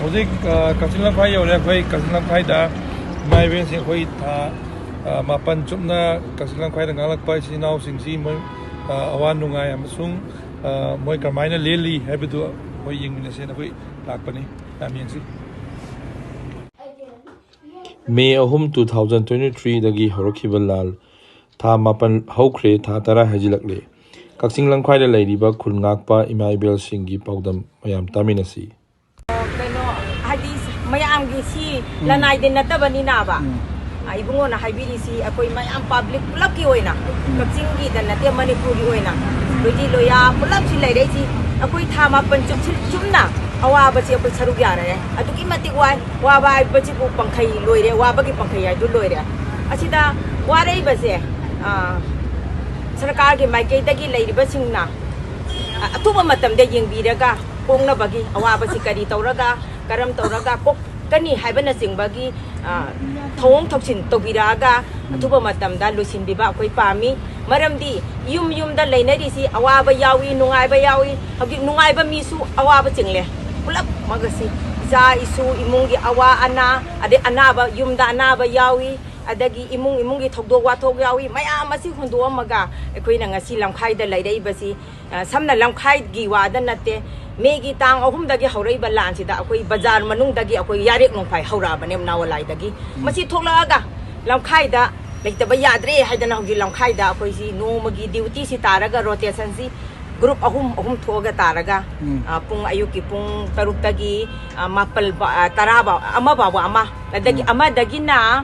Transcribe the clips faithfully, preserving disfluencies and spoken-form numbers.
ꯍꯧꯖꯤꯛ ꯑ, ꯀꯛꯆꯤꯡ ꯂꯝꯈꯥꯏ ꯌꯧꯔꯦ꯫ ꯑꯩꯈꯣꯏ ꯀꯛꯆꯤꯡ ꯂꯝꯈꯥꯏꯗ ꯏꯃꯥ ꯏꯕꯦꯟꯁꯤꯡ ꯑꯩꯈꯣꯏ ꯊꯥ ꯑ, ꯃꯥꯄꯟ ꯆꯨꯞꯅ ꯀꯛꯆꯤꯡ ꯂꯝꯈꯥꯏꯗ ꯉꯥꯡꯂꯛꯄ ꯏꯆꯤꯜ ꯏꯅꯥꯎꯁꯤꯡꯁꯤ ꯃꯣꯏ ꯑ, ꯑꯋꯥ ꯅꯨꯡꯉꯥꯏ ꯑꯃꯁꯨꯡ ꯑ, ꯃꯣꯏ ꯀꯃꯥꯏꯅ ꯂꯦꯜꯂꯤ ꯍꯥꯏꯕꯗꯨ ꯑꯩꯈꯣꯏ ꯌꯦꯡꯃꯤꯟꯅꯁꯦꯅ ꯑꯩꯈꯣꯏ ꯂꯥꯛꯄꯅꯤ꯫ ꯌꯥꯝ ꯌꯦꯡꯁꯤ꯫ ꯃꯦ ꯑꯍꯨꯝ, two thousand twenty threeꯗꯒꯤ ꯍꯧꯔꯛꯈꯤꯕ ꯂꯥꯟ ꯊꯥ ꯃꯥꯄꯟ ꯍꯧꯈ꯭ꯔꯦ, ꯊꯥ ꯇꯔꯥ ꯍꯥꯏꯖꯤꯜꯂꯛꯂꯦ꯫ ꯀꯛꯆꯤꯡ ꯂꯝꯈꯥꯏꯗ ꯂꯩꯔꯤꯕ ꯈꯨꯜ ꯉꯥꯛꯄ ꯏꯃꯥ ꯏꯕꯦꯜꯁꯤꯡꯒꯤ ꯄꯥꯎꯗꯝ ꯃꯌꯥꯝ ꯇꯥꯃꯤꯟꯅꯁꯤ꯫ ꯀꯩꯅꯣ ꯍꯥꯏꯗꯤ ꯃꯌꯥꯝꯒꯤ ꯁꯤ ꯂꯅꯥꯏꯗꯤ ꯅꯠꯇꯕꯅꯤꯅꯕ꯫ ꯎꯝ꯫ ꯑ, ꯏꯕꯨꯡꯉꯣꯅ ꯍꯥꯏꯕꯤꯔꯤꯁꯤ ꯑꯩꯈꯣꯏ ꯃꯌꯥꯝ ꯄꯥꯕ꯭ꯂꯤꯛ ꯄꯨꯂꯞꯀꯤ ꯑꯣꯏꯅ, ꯎꯝ꯫ ꯀꯛꯆꯤꯡꯒꯤꯗ ꯅꯠꯇꯦ, ꯃꯅꯤꯄꯨꯔꯒꯤ ꯑꯣꯏꯅ ꯂꯣꯏꯗꯤ ꯂꯣꯏꯌꯥ ꯄꯨꯂꯞꯁꯤ ꯂꯩꯔꯛꯏꯁꯤ꯫ ꯑꯩꯈꯣꯏ ꯊꯥ ꯃꯥꯄꯟ ꯆꯨꯞꯁꯤ-, ꯆꯨꯝꯅ ꯑꯋꯥꯕꯁꯤ ꯑꯩꯈꯣꯏ ꯁꯔꯨꯛ ꯌꯥꯔꯦ꯫ ꯑꯗꯨꯛꯀꯤ ꯃꯇꯤꯛ ꯋꯥꯏ꯫ ꯋꯥꯕ ꯍꯥꯏꯕꯁꯤꯕꯨ ꯄꯪꯈꯩ ꯂꯣꯏꯔꯦ, ꯋꯥꯕꯒꯤ ꯄꯪꯈꯩ ꯍꯥꯏꯗꯨ ꯂꯣꯏꯔꯦ꯫ ꯑꯁꯤꯗ ꯋꯥꯔꯛꯏꯕꯁꯦ, ꯑ, ꯁꯔꯀꯥꯔꯒꯤ ꯃꯥꯏꯀꯩꯗꯒꯤ ꯂꯩꯔꯤꯕꯁꯤꯡꯅ ꯑ-, ꯑꯊꯨꯕ ꯃꯇꯝꯗ ꯌꯦꯡꯕꯤꯔꯒ ꯀꯣꯛꯅꯕꯒꯤ ꯑꯋꯥꯕꯁꯤ ꯀꯔꯤ ꯇꯧꯔꯒ, ꯀꯔꯝ ꯇꯧꯔꯒ ꯀꯣꯛꯀꯅꯤ ꯍꯥꯏꯕꯅꯆꯤꯡꯕꯒꯤ, ꯑ, ꯊꯧꯑꯣꯡ ꯊꯧꯁꯤꯟ ꯇꯧꯕꯤꯔꯛꯑꯒ ꯑꯊꯨꯕ ꯃꯇꯝꯗ ꯂꯣꯏꯁꯤꯟꯕꯤꯕ ꯑꯩꯈꯣꯏ ꯄꯥꯝꯃꯤ꯫ ꯃꯔꯝꯗꯤ ꯌꯨꯝ ꯌꯨꯝꯗ ꯂꯩꯅꯔꯤꯁꯤ ꯑꯋꯥꯕ ꯌꯥꯎꯏ, ꯅꯨꯡꯉꯥꯏꯕ ꯌꯥꯎꯏ꯫ ꯍꯧꯖꯤꯛ ꯅꯨꯡꯉꯥꯏꯕ ꯃꯤꯁꯨ ꯑꯋꯥꯕ ꯆꯤꯡꯂꯦ꯫ ꯄꯨꯂꯞꯃꯛ ꯑꯁꯤ ꯏꯆꯥ ꯏꯁꯨ, ꯏꯃꯨꯡꯒꯤ ꯑꯋꯥ ꯑꯅꯥ, ꯑꯗꯩ ꯑꯅꯥꯕ, ꯌꯨꯝꯗ ꯑꯅꯥꯕ ꯌꯥꯎꯏ, ꯑꯗꯒꯤ ꯏꯃꯨꯡ ꯏꯃꯨꯡꯒꯤ ꯊꯧꯗꯣꯛ ꯋꯥꯊꯣꯛ ꯌꯥꯎꯏ꯫ ꯃꯌꯥꯝ ꯑꯁꯤ ꯍꯨꯟꯗꯣꯛꯑꯝꯃꯒ ꯑꯩꯈꯣꯏꯅ ꯉꯁꯤ ꯂꯝꯈꯥꯏꯗ ꯂꯩꯔꯛꯏꯕꯁꯤ, ꯑ, ꯁꯝꯅ ꯂꯝꯈꯥꯏꯒꯤ ꯋꯥꯗ ꯅꯠꯇꯦ, ꯃꯦꯒꯤ ꯇꯥꯡ ꯑꯍꯨꯝꯗꯒꯤ ꯍꯧꯔꯛꯏꯕ ꯂꯥꯟꯁꯤꯗ ꯑꯩꯈꯣꯏ ꯕꯖꯥꯔ ꯃꯅꯨꯡꯗꯒꯤ ꯑꯩꯈꯣꯏ ꯌꯥꯔꯦꯛ ꯅꯣꯡꯐꯥꯏ ꯍꯧꯔꯛꯑꯕꯅꯦ, ꯅꯥꯋꯂꯥꯏꯗꯒꯤ꯫ ꯃꯁꯤ ꯊꯣꯛꯂꯛꯑꯒ ꯂꯝꯈꯥꯏꯗ ꯂꯩꯇꯕ ꯌꯥꯗ꯭ꯔꯦ ꯍꯥꯏꯗꯅ ꯍꯧꯖꯤꯛ ꯂꯝꯈꯥꯏꯗ ꯑꯩꯈꯣꯏꯁꯤ ꯅꯣꯡꯃꯒꯤ ꯗ꯭ꯌꯨꯇꯤꯁꯤ ꯇꯥꯔꯒ ꯔꯣꯇꯦꯁꯟꯁꯤ ꯒ꯭ꯔꯨꯞ ꯑꯍꯨꯝ ꯑꯍꯨꯝ ꯊꯣꯛꯑꯒ ꯇꯥꯔꯒ, ꯎꯝ꯫ ꯑ, ꯄꯨꯡ ꯑꯌꯨꯛꯀꯤ ꯄꯨꯡ ꯇꯔꯨꯛꯇꯒꯤ, ꯑ, ꯃꯥꯄꯜ ꯐꯥ-, ꯑ, ꯇꯔꯥ ꯐꯥꯎ, ꯑꯃ ꯐꯥꯎꯕ ꯑꯃ, ꯑꯗꯒꯤ ꯎꯝ꯫ ꯑꯃꯗꯒꯤꯅ,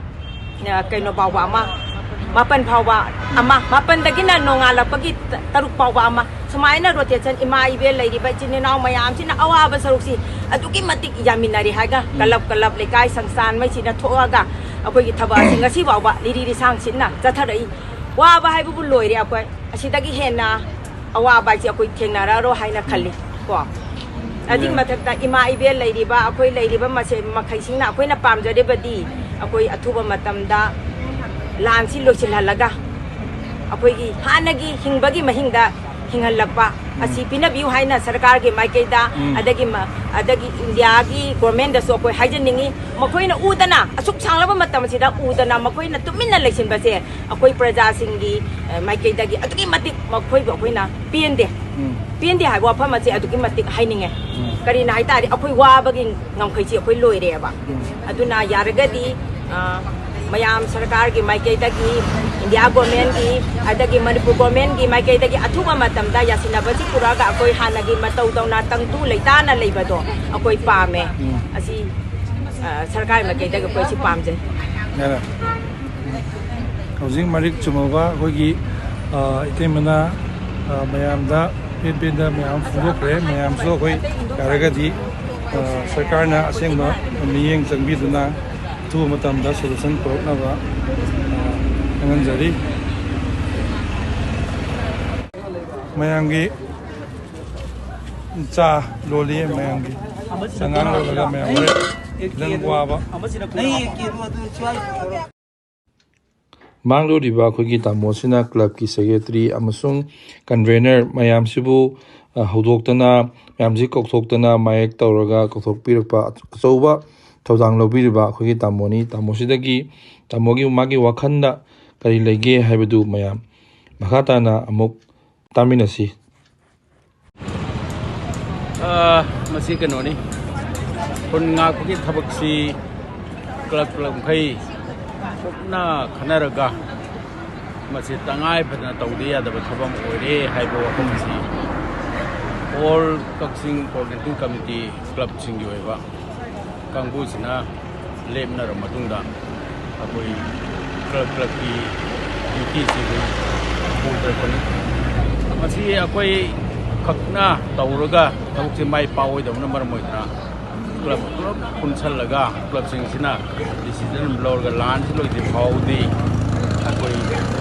ꯑ, ꯀꯩꯅꯣ ꯐꯥꯎꯕ ꯑꯃ, ꯃꯥꯄꯜ ꯐꯥꯎꯕ ꯑꯃ, ꯃꯥꯄꯜꯗꯒꯤꯅ ꯅꯣꯡꯉꯥꯜꯂꯛꯄꯒꯤ ꯇ-, ꯇꯔꯨꯛ ꯐꯥꯎꯕ ꯑꯃ, ꯁꯨꯃꯥꯏꯅ ꯔꯣꯇꯦꯁꯟ ꯏꯃꯥ ꯏꯕꯦꯜ ꯂꯩꯔꯤꯕ ꯏꯆꯤꯟ ꯏꯅꯥꯎ ꯃꯌꯥꯝꯁꯤꯅ ꯑꯋꯥꯕ ꯁꯔꯨꯛꯁꯤ ꯑꯗꯨꯛꯀꯤ ꯃꯇꯤꯛ ꯌꯥꯃꯤꯟꯅꯔꯤ ꯍꯥꯏꯒ ꯎꯝ꯫ ꯀꯂꯞ ꯀꯂꯞ ꯂꯩꯀꯥꯏ ꯁꯪꯁꯊꯥꯟꯉꯩꯁꯤꯅ ꯊꯣꯛꯑꯒ ꯑꯩꯈꯣꯏꯒꯤ ꯊꯕꯛ ꯑꯁꯤ ꯉꯁꯤ ꯐꯥꯎꯕ ꯂꯤꯔꯤ ꯂꯤꯁꯥꯡ ꯁꯤꯠꯅ ꯆꯠꯊꯔꯛꯏ꯫ ꯋꯥꯕ ꯍꯥꯏꯕꯕꯨ ꯂꯣꯏꯔꯦ ꯑꯩꯈꯣꯏ꯫ ꯑꯁꯤꯗꯒꯤ ꯍꯦꯟꯅ ꯑꯋꯥꯕ ꯍꯥꯏꯁꯦ ꯑꯩꯈꯣꯏ ꯊꯦꯡꯅꯔꯛꯑꯔꯣꯏ ꯍꯥꯏꯅ ꯈꯜꯂꯤ ꯀꯣ꯫ ꯑꯗꯨꯒꯤ ꯎꯝ꯫ ꯃꯊꯛꯇ ꯏꯃꯥ ꯏꯕꯦꯜ ꯂꯩꯔꯤꯕ ꯑꯩꯈꯣꯏ ꯂꯩꯔꯤꯕ ꯃꯁꯦ-, ꯃꯈꯩꯁꯤꯡꯅ ꯑꯩꯈꯣꯏꯅ ꯄꯥꯝꯖꯔꯤꯕꯗꯤ ꯑꯩꯈꯣꯏ ꯑꯊꯨꯕ ꯃꯇꯝꯗ ꯂꯥꯟꯁꯤ ꯂꯣꯏꯁꯤꯜꯍꯜꯂꯒ ꯑꯩꯈꯣꯏꯒꯤ ꯍꯥꯟꯅꯒꯤ ꯍꯤꯡꯕꯒꯤ ꯃꯍꯤꯡꯗ ꯍꯤꯡꯍꯜꯂꯛꯄ ꯑꯁꯤ ꯄꯤꯅꯕꯤꯌꯨ ꯍꯥꯏꯅ ꯁꯔꯀꯥꯔꯒꯤ ꯃꯥꯏꯀꯩꯗ, ꯎꯝ꯫ ꯑꯗꯒꯤ ꯃ-, ꯑꯗꯒꯤ ꯏꯟꯗꯤꯌꯥꯒꯤ ꯒꯣꯔꯃꯦꯟꯗꯁꯨ ꯑꯩꯈꯣꯏ ꯍꯥꯏꯖꯅꯤꯡꯉꯤ꯫ ꯃꯈꯣꯏꯅ ꯎꯗꯅ, ꯑꯁꯨꯛ ꯁꯥꯡꯂꯕ ꯃꯇꯝ ꯑꯁꯤꯗ ꯎꯗꯅ, ꯃꯈꯣꯏꯅ ꯇꯨꯃꯤꯟꯅ ꯂꯩꯁꯤꯟꯕꯁꯦ ꯑꯩꯈꯣꯏ ꯄ꯭ꯔꯖꯥꯁꯤꯡꯒꯤ, ꯑ, ꯃꯥꯏꯀꯩꯗꯒꯤ ꯑꯗꯨꯛꯀꯤ ꯃꯇꯤꯛ ꯃꯈꯣꯏꯕꯨ ꯑꯩꯈꯣꯏꯅ ꯄꯦꯟꯗꯦ꯫ ꯎꯝ꯫ ꯄꯦꯟꯗꯦ ꯍꯥꯏꯕ ꯋꯥꯐꯝ ꯑꯁꯦ ꯑꯗꯨꯛꯀꯤ ꯃꯇꯤꯛ ꯍꯥꯏꯅꯤꯡꯉꯦ꯫ ꯎꯝ꯫ ꯀꯔꯤꯅꯣ ꯍꯥꯏ ꯇꯥꯔꯗꯤ, ꯑꯩꯈꯣꯏ ꯋꯥꯕꯒꯤ ꯉꯝꯈꯩꯁꯤ ꯑꯩꯈꯣꯏ ꯂꯣꯏꯔꯦꯕ꯫ ꯎꯝ꯫ ꯑꯗꯨꯅ ꯌꯥꯔꯒꯗꯤ, ꯑ, ꯃꯌꯥꯝ ꯁꯔꯀꯥꯔꯒꯤ ꯃꯥꯏꯀꯩꯗꯒꯤ, ꯏꯟꯗꯤꯌꯥ ꯒꯣꯔꯃꯦꯟꯒꯤ, ꯑꯗꯒꯤ ꯃꯅꯤꯄꯨꯔ ꯒꯣꯔꯃꯦꯟꯒꯤ ꯃꯥꯏꯀꯩꯗꯒꯤ ꯑꯊꯨꯕ ꯃꯇꯝꯗ ꯌꯥꯁꯤꯟꯅꯕꯁꯤ ꯄꯨꯔꯛꯑꯒ ꯑꯩꯈꯣꯏ ꯍꯥꯟꯅꯒꯤ ꯃꯇꯧ ꯇꯧꯅ ꯇꯪꯗꯨ ꯂꯩꯇꯥꯅ ꯂꯩꯕꯗꯣ ꯑꯩꯈꯣꯏ ꯄꯥꯝꯃꯦ꯫ ꯎꯝ꯫ ꯑꯁꯤ, ꯑ, ꯁꯔꯀꯥꯔꯒꯤ ꯃꯥꯏꯀꯩꯗꯒꯤ ꯑꯩꯈꯣꯏ ꯁꯤ ꯄꯥꯝꯖꯩ꯫ ꯌꯥꯔꯦ꯫ ꯍꯧꯖꯤꯛ ꯃꯔꯤꯛ ꯆꯨꯝꯃꯕ ꯑꯩꯈꯣꯏꯒꯤ, ꯑ, ꯏꯇꯩꯃꯅ, ꯑ, ꯃꯌꯥꯝꯗ ꯄꯦꯟ ꯄꯦꯟꯗ ꯃꯌꯥꯝ ꯐꯣꯡꯗꯣꯛꯈ꯭ꯔꯦ꯫ ꯃꯌꯥꯝꯁꯨ ꯑꯩꯈꯣꯏ ꯌꯥꯔꯒꯗꯤ, ꯑ, ꯁꯔꯀꯥꯔꯅ ꯑꯁꯦꯡꯕ ꯃꯤꯠꯌꯦꯡ ꯆꯪꯕꯤꯗꯨꯅ ꯑꯊꯨꯕ ꯃꯇꯝꯗ solution ꯄꯨꯔꯛꯅꯕ, ꯑ, ꯈꯪꯍꯟꯖꯔꯤ꯫ ꯃꯌꯥꯝꯒꯤ ꯆꯥ ꯂꯣꯜꯂꯤ, ꯃꯌꯥꯝꯒꯤ ꯆꯉꯥꯡ ꯂꯣꯜꯂꯒ ꯃꯌꯥꯝ ꯍꯣꯔꯦꯟ ꯈꯤꯇꯪ ꯋꯥꯕ꯫ ꯃꯥꯡꯂꯨꯔꯤꯕ ꯑꯩꯈꯣꯏꯒꯤ ꯇꯥꯃꯣꯁꯤꯅ clubꯀꯤ secretary ꯑꯃꯁꯨꯡ convener ꯃꯌꯥꯝꯁꯤꯕꯨ, ꯑ, ꯍꯧꯗꯣꯛꯇꯅ, ꯃꯌꯥꯝꯁꯤ ꯀꯧꯊꯣꯛꯇꯅ, ꯃꯥꯌꯦꯛ ꯇꯧꯔꯒ ꯀꯧꯊꯣꯛꯄꯤꯔꯛꯄ ꯑꯆꯧꯕ ꯊꯧꯗꯥꯡ ꯂꯧꯕꯤꯔꯤꯕ ꯑꯩꯈꯣꯏꯒꯤ ꯇꯥꯃꯣꯅꯤ꯫ ꯇꯥꯃꯣꯁꯤꯗꯒꯤ, ꯇꯥꯃꯣꯒꯤ, ꯃꯥꯒꯤ ꯋꯥꯈꯜꯗ ꯀꯔꯤ ꯂꯩꯒꯦ ꯍꯥꯏꯕꯗꯨ ꯃꯌꯥꯝ ꯃꯈꯥ ꯇꯥꯅ ꯑꯃꯨꯛ ꯇꯥꯃꯤꯟꯅꯁꯤ꯫ ꯑ, ꯃꯁꯤ ꯀꯩꯅꯣꯅꯤ, ꯈꯨꯟ ꯉꯥꯛꯄꯒꯤ ꯊꯕꯛꯁꯤ club club ꯃꯈꯩ ꯀꯨꯞꯅ ꯈꯟꯅꯔꯒ ꯃꯁꯤ ꯇꯉꯥꯏ ꯐꯗꯅ ꯇꯧꯗ ꯌꯥꯗꯕ ꯊꯕꯛ ꯑꯃ ꯑꯣꯏꯔꯦ ꯍꯥꯏꯕ ꯋꯥꯐꯝ ꯑꯁꯤ all ꯀꯛꯆꯤꯡ coordinating committee clubꯁꯤꯡꯒꯤ ꯑꯣꯏꯕ ꯀꯥꯡꯕꯨꯁꯤꯅ ꯂꯦꯞꯅꯔꯕ ꯃꯇꯨꯡꯗ ꯑꯩꯈꯣꯏ club clubꯀꯤ dutyꯁꯤ ꯑꯩꯈꯣꯏ ꯄꯨꯊꯔꯛꯄꯅꯤ꯫ ꯃꯁꯤ ꯑꯩꯈꯣꯏ ꯈꯛꯅ ꯇꯧꯔꯒ ꯊꯕꯛꯁꯦ ꯃꯥꯏ ꯄꯥꯛꯑꯣꯏꯗꯕꯅ ꯃꯔꯝ ꯑꯣꯏꯗꯅ club ꯄꯨꯂꯞ ꯄꯨꯟꯁꯜꯂꯒ clubꯁꯤꯡꯁꯤꯅ decision ꯑꯃ ꯂꯧꯔꯒ ꯂꯥꯟꯁꯤ ꯂꯣꯏꯗ꯭ꯔꯤ ꯐꯥꯎꯗꯤ ꯑꯩꯈꯣꯏ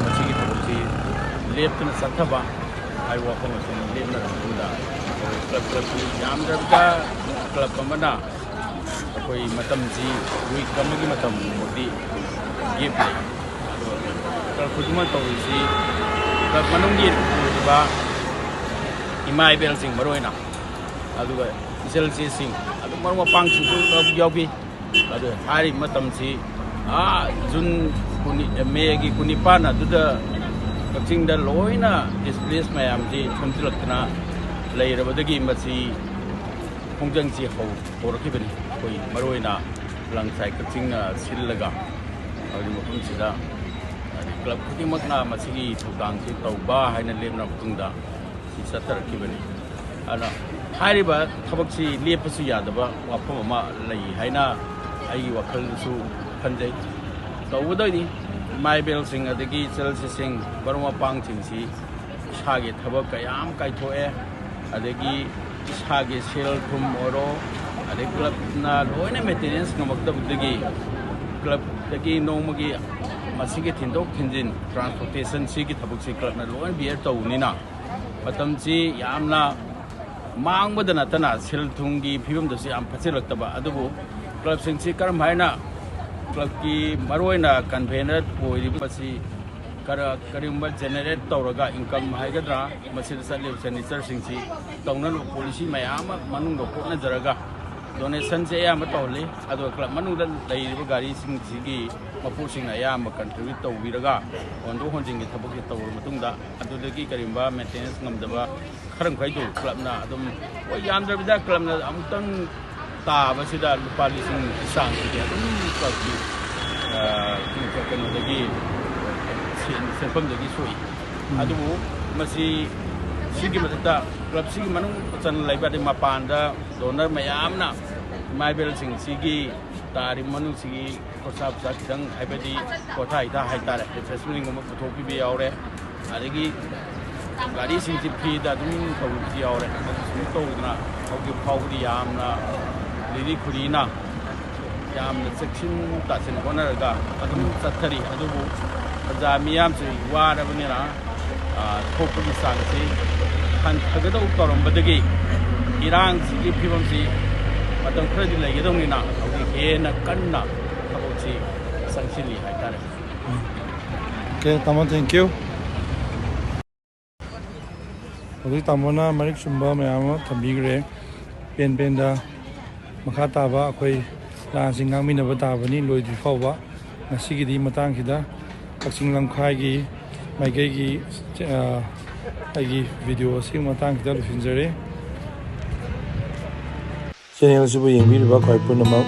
ꯃꯁꯤꯒꯤ ꯊꯕꯛꯁꯤ ꯂꯦꯞꯇꯅ ꯆꯠꯊꯕ ꯍꯥꯏꯕ ꯋꯥꯐꯝ ꯑꯁꯤ ꯂꯦꯞꯅꯔꯕ ꯃꯇꯨꯡꯗ ꯑꯩꯈꯣꯏ club clubꯀꯤ ꯌꯥꯝꯗ꯭ꯔꯕꯗ club ꯑꯃꯅ ꯑꯩꯈꯣꯏ ꯃꯇꯝꯁꯤ week ꯑꯃꯒꯤ ꯃꯇꯝ ꯐꯥꯎꯗꯤ gap ꯂꯩ꯫ ꯑꯗꯣ club ꯈꯨꯗꯤꯡꯃꯛ ꯇꯧꯔꯤꯁꯤ club ꯃꯅꯨꯡꯒꯤ ꯑꯣꯏꯔꯤꯕ ꯏꯃꯥ ꯏꯕꯦꯜꯁꯤꯡ ꯃꯔꯨ ꯑꯣꯏꯅ, ꯑꯗꯨꯒ ꯏꯆꯜ ꯏꯆꯦꯁꯤꯡ, ꯑꯗꯨ ꯃꯔꯨꯞ ꯃꯄꯥꯡꯁꯤꯡꯁꯨ ꯂꯧ-, ꯌꯥꯎꯕꯤ꯫ ꯑꯗꯨ ꯍꯥꯏꯔꯤꯕ ꯃꯇꯝꯁꯤ, ꯑꯥ, ꯖꯨꯟ ꯀꯨꯟꯅꯤ-, ꯃꯦꯒꯤ ꯀꯨꯟꯅꯤꯄꯥꯟ ꯑꯗꯨꯗ ꯀꯛꯆꯤꯡꯗ ꯂꯣꯏꯅ ꯗꯤꯁꯄ꯭ꯂꯦꯁ ꯃꯌꯥꯝꯁꯤ ꯊꯣꯝꯖꯤꯜꯂꯛꯇꯅ ꯂꯩꯔꯕꯗꯒꯤ ꯃꯁꯤ ꯈꯣꯡꯖꯪꯁꯤ ꯍꯧ-, ꯍꯧꯔꯛꯈꯤꯕꯅꯤ꯫ ꯑꯩꯈꯣꯏ ꯃꯔꯨ ꯑꯣꯏꯅ ꯂꯪꯁꯥꯏ ꯀꯛꯆꯤꯡꯅ ꯁꯤꯜꯂꯒ ꯍꯧꯖꯤꯛ ꯃꯐꯝꯁꯤꯗ, ꯍꯥꯏꯗꯤ, ꯀ꯭ꯂꯕ ꯈꯨꯗꯤꯡꯃꯛꯅ ꯃꯁꯤꯒꯤ ꯊꯧꯗꯥꯡꯁꯤ ꯇꯧꯕ ꯍꯥꯏꯅ ꯂꯦꯞꯅꯔꯕ ꯃꯇꯨꯡꯗ ꯁꯤ ꯆꯠꯊꯔꯛꯈꯤꯕꯅꯤ꯫ ꯑꯗꯨꯅ ꯍꯥꯏꯔꯤꯕ ꯊꯕꯛꯁꯤ ꯂꯦꯞꯄꯁꯨ ꯌꯥꯗꯕ ꯋꯥꯐꯝ ꯑꯃ ꯂꯩ ꯍꯥꯏꯅ ꯑꯩꯒꯤ ꯋꯥꯈꯜꯗꯁꯨ ꯈꯟꯖꯩ꯫ ꯇꯧꯒꯗꯣꯏꯅꯤ꯫ ꯏꯃꯥ ꯏꯕꯦꯜꯁꯤꯡ ꯑꯗꯒꯤ ꯏꯆꯜꯁꯤꯡ, ꯃꯔꯨꯞ ꯃꯄꯥꯡꯁꯤꯡꯁꯤ ꯏꯁꯥꯒꯤ ꯊꯕꯛ ꯀꯌꯥ ꯑꯃ ꯀꯥꯏꯊꯣꯛꯑꯦ, ꯑꯗꯒꯤ ꯏꯁꯥꯒꯤ ꯁꯦꯜ ꯊꯨꯝ ꯑꯣꯏꯔꯣ, ꯑꯗꯩ ꯀ꯭ꯂꯕꯅ ꯂꯣꯏꯅ ꯃꯦꯟꯇꯦꯅꯦꯟꯁ ꯉꯝꯃꯛꯇꯕꯗꯒꯤ ꯀ꯭ꯂꯕꯇꯒꯤ ꯅꯣꯡꯃꯒꯤ ꯃꯁꯤꯒꯤ ꯊꯤꯟꯗꯣꯛ ꯊꯤꯟꯖꯤꯟ, ꯇ꯭ꯔꯥꯟꯁꯄꯣꯔꯇꯦꯁꯟ, ꯁꯤꯒꯤ ꯊꯕꯛꯁꯤ ꯀ꯭ꯂꯕꯅ ꯂꯣꯏꯅ ꯕꯤꯌꯔ ꯇꯧꯕꯅꯤꯅ ꯃꯇꯝꯁꯤ ꯌꯥꯝꯅ ꯃꯥꯡꯕꯗ ꯅꯠꯇꯅ ꯁꯦꯜ ꯊꯨꯝꯒꯤ ꯐꯤꯕꯝꯗꯁꯨ ꯌꯥꯝ ꯐꯠꯆꯤꯜꯂꯛꯇꯕ꯫ ꯑꯗꯨꯕꯨ ꯀ꯭ꯂꯕꯁꯤꯡꯁꯤ ꯀꯔꯝ ꯍꯥꯏꯅ, ꯀ꯭ꯂꯕꯀꯤ ꯃꯔꯨꯑꯣꯏꯅ ꯀꯟꯚꯦꯅꯔ ꯑꯣꯏꯔꯤꯕ ꯑꯁꯤ ꯀꯔ-, ꯀꯔꯤꯒꯨꯝꯕ ꯖꯦꯅꯦꯔꯦꯠ ꯇꯧꯔꯒ, ꯏꯟꯀꯝ ꯍꯥꯏꯒꯗ꯭ꯔꯥ, ꯃꯁꯤꯗ ꯆꯠꯂꯤꯕ ꯁꯦꯅꯤꯇꯔꯁꯤꯡꯁꯤ ꯇꯧꯅꯅꯕ ꯄꯣꯂꯤꯁꯤ ꯃꯌꯥꯝ ꯑꯃ ꯃꯅꯨꯡꯗ ꯍꯣꯠꯅꯖꯔꯒ ꯗꯣꯅꯦꯁꯟꯁꯦ ꯑꯌꯥꯝꯕ ꯇꯧꯍꯜꯂꯤ꯫ ꯑꯗꯨꯒ ꯀ꯭ꯂꯕ ꯃꯅꯨꯡꯗ ꯂꯩꯔꯤꯕ ꯒꯥꯔꯤꯁꯤꯡꯁꯤꯒꯤ ꯃꯄꯨꯁꯤꯡꯅ ꯑꯌꯥꯝꯕ ꯀꯟꯇ꯭ꯔꯤꯕ꯭ꯌꯨꯠ ꯇꯧꯕꯤꯔꯒ ꯍꯣꯟꯗꯣꯛ ꯍꯣꯟꯖꯤꯟꯒꯤ ꯊꯕꯛꯁꯦ ꯇꯧꯔꯕ ꯃꯇꯨꯡꯗ, ꯑꯗꯨꯗꯒꯤ ꯀꯔꯤꯒꯨꯝꯕ ꯃꯦꯟꯇꯦꯅꯦꯟꯁ ꯉꯝꯗꯕ ꯈꯔ ꯃꯈꯩꯗꯨ ꯀ꯭ꯂꯕꯅ ꯑꯗꯨꯝ, ꯍꯣꯏ, ꯌꯥꯝꯗ꯭ꯔꯕꯤꯗ ꯀ꯭ꯂꯕꯅ ꯑꯃꯨꯛꯇꯪ ꯇꯥꯕꯁꯤꯗ ꯂꯨꯄꯥ ꯂꯤꯁꯤꯡ ꯆꯥꯡꯁꯤꯗꯤ ꯑꯗꯨꯝ ꯀ꯭ꯂꯕꯀꯤ, ꯑ, ꯀꯩꯅꯣꯗꯒꯤ ꯁꯦꯟ-, ꯁꯦꯟꯐꯝꯗꯒꯤ ꯁꯣꯛꯏ꯫ ꯎꯝ꯫ ꯑꯗꯨꯕꯨ ꯃꯁꯤ, ꯁꯤꯒꯤ ꯃꯊꯛꯇ ꯀ꯭ꯂꯕꯁꯤꯒꯤ ꯃꯅꯨꯡ ꯆꯟꯅ ꯂꯩꯕ, ꯑꯗꯩ ꯃꯄꯥꯟꯗ ꯗꯣꯅꯔ ꯃꯌꯥꯝꯅ ꯏꯃꯥ ꯏꯕꯦꯜꯁꯤꯡꯁꯤꯒꯤ ꯇꯥꯔꯤꯕ ꯃꯅꯨꯡꯁꯤꯒꯤ ꯈꯣꯔꯁꯥ ꯄꯩꯁꯥ ꯈꯤꯇꯪ, ꯍꯥꯏꯕꯗꯤ ꯄꯣꯊꯥ ꯍꯤꯗꯥꯛ ꯍꯥꯏꯇꯥꯔꯦ, ꯔꯤꯐ꯭ꯔꯦꯁꯃꯦꯟꯒꯨꯝꯕ ꯄꯨꯊꯣꯛꯄꯤꯕ ꯌꯥꯎꯔꯦ꯫ ꯑꯗꯒꯤ ꯒꯥꯔꯤꯁꯤꯡꯁꯤ ꯐ꯭ꯔꯤꯗ ꯑꯗꯨꯝ ꯇꯧꯕꯁꯨ ꯌꯥꯎꯔꯦ꯫ ꯑꯗꯨ ꯁꯨꯝ ꯇꯧꯗꯅ ꯍꯧꯖꯤꯛ ꯐꯥꯎꯕꯗꯤ ꯌꯥꯝꯅ ꯂꯤꯔꯤ ꯈꯨꯔꯤꯅ ꯌꯥꯝꯅ ꯆꯦꯛꯁꯤꯟ ꯇꯥꯁꯤꯟ ꯍꯣꯠꯅꯔꯒ ꯑꯗꯨꯝ ꯆꯠꯊꯔꯤ꯫ ꯑꯗꯨꯕꯨ ꯄ꯭ꯔꯖꯥ ꯃꯤꯌꯥꯝꯁꯤ ꯋꯥꯔꯕꯅꯤꯅ, ꯑ, ꯊꯣꯛꯄꯒꯤ ꯆꯥꯡꯁꯤ ꯍꯟꯊꯒꯗꯧ ꯇꯧꯔꯝꯕꯗꯒꯤ ꯏꯔꯥꯡꯁꯤꯒꯤ ꯐꯤꯕꯝꯁꯤ ꯃꯇꯝ ꯈꯔꯗꯤ ꯂꯩꯒꯗꯧꯅꯤꯅ ꯍꯧꯖꯤꯛ ꯍꯦꯟꯅ ꯀꯟꯅ ꯊꯕꯛꯁꯤ ꯆꯪꯁꯤꯜꯂꯤ ꯍꯥꯏꯇꯥꯔꯦ꯫ Okay, ꯇꯥꯃꯣ, thank you꯫ ꯍꯧꯖꯤꯛ ꯇꯥꯃꯣꯅ ꯃꯔꯤꯛ ꯆꯨꯝꯕ ꯃꯌꯥꯝ ꯑꯃ ꯊꯝꯕꯤꯈ꯭ꯔꯦ꯫ ꯄꯦꯟ ꯄꯦꯟꯗ ꯃꯈꯥ ꯇꯥꯕ ꯑꯩꯈꯣꯏ ꯂꯥꯟꯁꯤ ꯉꯥꯡꯃꯤꯟꯅꯕ ꯇꯥꯕꯅꯤ ꯂꯣꯏꯗ꯭ꯔꯤ ꯐꯥꯎꯕ꯫ ꯉꯁꯤꯒꯤꯗꯤ ꯃꯇꯥꯡꯁꯤꯗ ꯀꯛꯆꯤꯡ ꯂꯝꯈꯥꯏꯒꯤ ꯃꯥꯏꯀꯩꯒꯤ, ꯑ, ꯑꯩꯒꯤ ꯚꯤꯗꯤꯑꯣ ꯑꯁꯤ ꯃꯇꯥꯡꯁꯤꯗ ꯂꯣꯏꯁꯤꯟꯖꯔꯦ꯫ ꯆꯦꯅꯦꯜꯁꯤꯕꯨ ꯌꯦꯡꯕꯤꯔꯤꯕ ꯈ꯭ꯋꯥꯏ ꯄꯨꯝꯅꯃꯛ,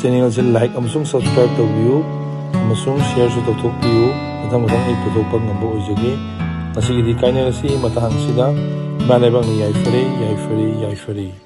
ꯆꯦꯅꯦꯜꯁꯤ ꯂꯥꯏꯛ ꯑꯃꯁꯨꯡ ꯁꯕꯁꯀ꯭ꯔꯥꯏꯕ ꯇꯧꯕꯤꯌꯨ ꯑꯃꯁꯨꯡ ꯁꯤꯌꯔꯁꯨ ꯇꯧꯊꯣꯛꯄꯤꯌꯨ꯫ ꯃꯊꯪ ꯃꯊꯪ ꯑꯩ ꯄꯨꯊꯣꯛꯄ ꯉꯝꯕ ꯑꯣꯏꯖꯒꯦ꯫ ꯉꯁꯤꯒꯤꯗꯤ ꯀꯥꯏꯅꯔꯁꯤ ꯃꯇꯥꯡꯁꯤꯗ꯫ ꯏꯃꯥ ꯂꯩꯕꯥꯛꯅ ꯌꯥꯏꯐꯔꯦ, ꯌꯥꯏꯐꯔꯦ, ꯌꯥꯏꯐꯔꯦ꯫